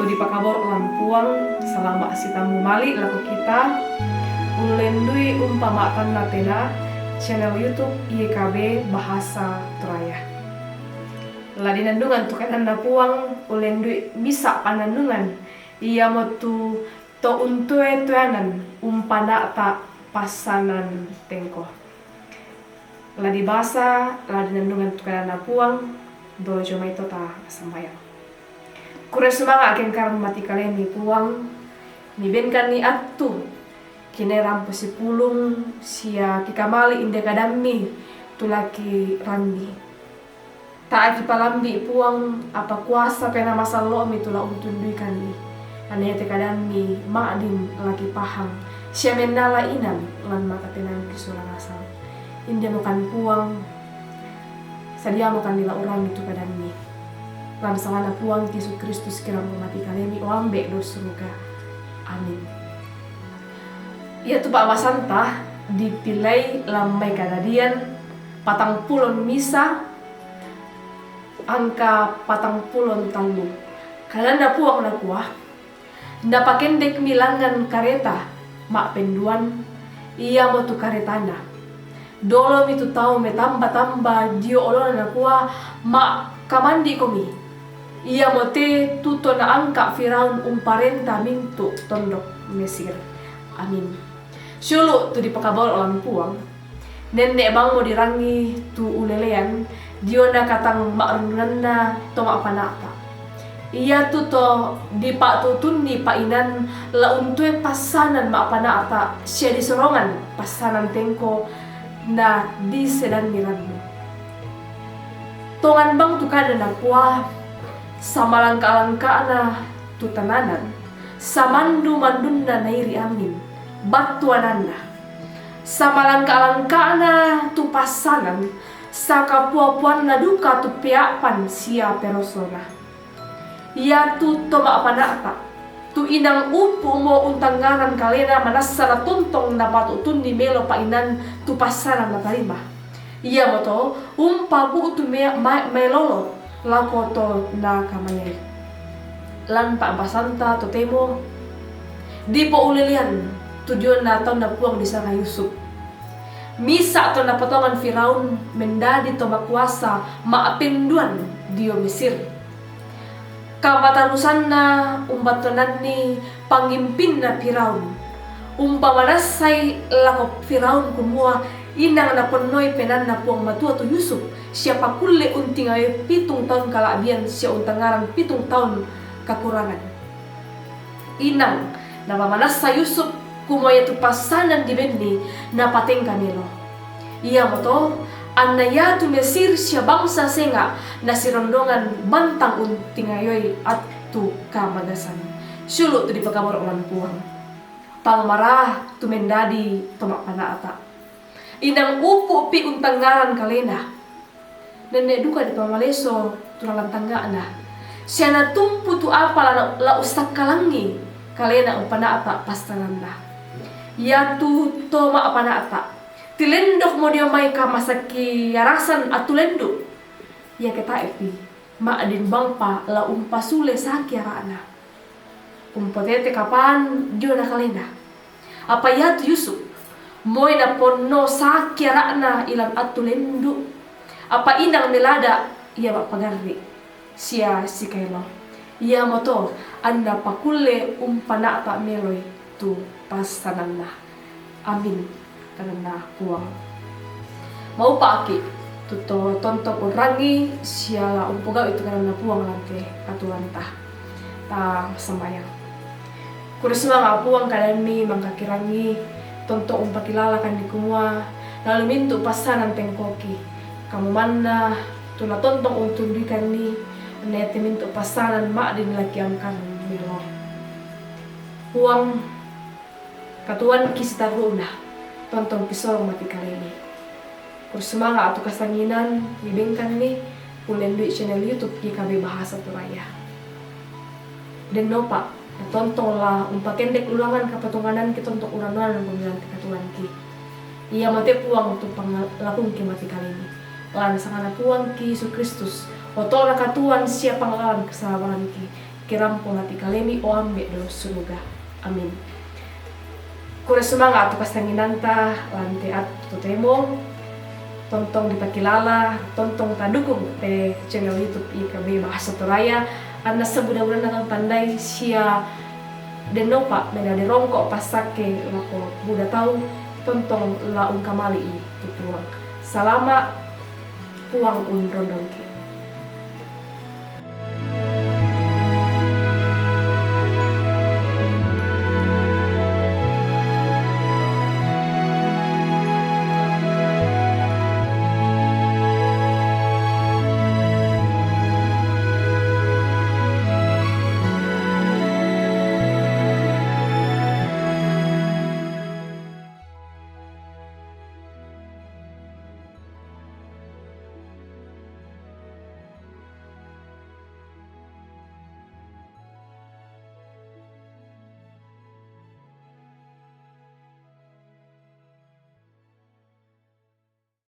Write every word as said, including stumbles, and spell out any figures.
Dipakaboro' lan Puang, salama' sitammu mali' lako kita, ullendui umpama'tanna tena channel YouTube Y K B Bahasa Toraya. La dinannungan tu kadanNa Puang, ullendui misa' pannannungan, iamotu to untoe-toenan umpana'ta' passanan tengko. La dibasa, la dinannungan tu kadanNa Puang, dolo jomai to ta sambayang. Kurre sumanga' kengkarang mati kalemi Puang, mibenkanni attu, kinae rampo sipulung, sia kikamali inde kadammi, tu laki ranni. Tae' kipalambi' Puang, apa kuasa Penaa Masallo'mi tu la untunduikanni. Anete kadammi ma'din laki pahang, sia mennala inan lan makatenangki sola nasang. Indemokan Puang, sadiamokan la urangi tu kadammi. Lan sangana Puang Yesu Kristus kirampo mati kalemi, o Ambe' do suruga. Amin. Iatu pa'basanta dipilei lan mai Kadadian patangpulo misa, angka patangpulo tallu. KadanNa Puang nakua, Napakendekmi langngan kareta ma'penduan, iamotu karetana. Dolomi tu tau metamba-tamba dio olona nakua, Ma'kamandi'komi. Iamote tu to naangka' Firaun umparenta mintu' tondok Mesir. Amin. Siulu' tu dipakaboro' lan Puang. Nenne' bangmo dirangi tu ulelean diona katang ma'rundunanna to ma'pana'ta'. Iatu to dipatu'tunni pa'inan la untoe passanan ma'pana'ta' sia disorongan passanan tengko na disedanni rannu. Tongan bang tu kada nakua, samalangka'-langka'na tu tananan, samandu-mandunna nairi' angin, battuananna. Samalangka'-langka'na tu passanan, sakapua-puanna duka tu pea'pan sia perosona. Iatu to ma'pana'ta', tu inang uppu'mo untangngaran kalena manassa natontong napatu'tunni melo pa'inan tu passanan natarima. Iamoto umpabu'tu me-, ma-, maelolo lako to nakamayai. Lan pa'basanta totemo dipoulelean tu diona taunNa Puang disanga Yusuf. Misa' to napotongan Firaun mendadi to makuasa ma'penduan dio Mesir. Kamatarusanna umbattuananni pangimpinna Firaun. Umpamanassai lako Firaun kumua, inang naponnoi penaanNa Puang Matua tu Yusuf, sia pakulle untingayoi pitung taun kala'bian sia untangngaran pitung taun kakurangan. Inang napamanassa Yusuf, kumua iatu passanan dibenni napatengka melo. Iamoto, anna iatu Mesir sia bangsa senga' nasirondongan bantang untingayoi attu kamagasan. Siulu' tu dipakaboro' lan Puang. Pangmara tu mendadi to ma'pana'ta'. Inang uppu'pi untangngaran kalena. Nenne' duka dipamaleso tu lalan tangnga'na. Sia natumpu tu apa la, la ussakkalangngi kalena umpana'ta' passananna. Iatu to ma'pana'ta'. Tilendokmo dio mai kamasakiarasan attu lendu'. Iake tae'pi, ma'din bangpa la umpasule saki ara'na. Umpotete kapang diona kalena. Apa iatu Yusuf, moi naponno saki ara'na ilan attu lendu'. Apa inang melada' ia ma'pagarri' sia sikaelo. Iamoto anna pakulle umpana'ta' meloi tu passananna. Amin. Kadanna Puang. Maupa'ki' tu to tontong urrangi sia la umpogau'i tu kadanna Puang lan te katuoanta. Ta massambayang. Kurre sumanga' Puang kadanmi mangkakirangi, tontong umpakilalakanni kumua lalu mintu' passanan tengkoki. Kamu manna tu la tontong untunduikanni, nete mintu' passanan ma'din laki angkan melo. Puang, katuoanki sitarru'na, tontongki sorong mati kalemi. Kurre sumanga' tu kasanginan mibengkanni, ullendui channel YouTube Y K B Bahasa Toraya. Dennopa, natontong la umpakendek ulangan kapatongananki tontong urannuanan kumilante katuoanki. Iamote Puang tu pangalakungki mati kalemi. Lan sangana Puangki Yesu Kristus, oto'na katuoan sia pangalan kasabaranki. ke rampo mati kalemi, o ambe' do suruga. Amin. Kure sumanga' tu kasanginanta lante at totemo, tontong dipakilala, tontong tadukung te channel YouTube I K B Bahasa Toraja, anna sabuda-budanna tandai sia dennopa mena de rongko' passakke lako buda tau, tontong la ungkamali'i tu Puang. Salama', Puang unrondongki.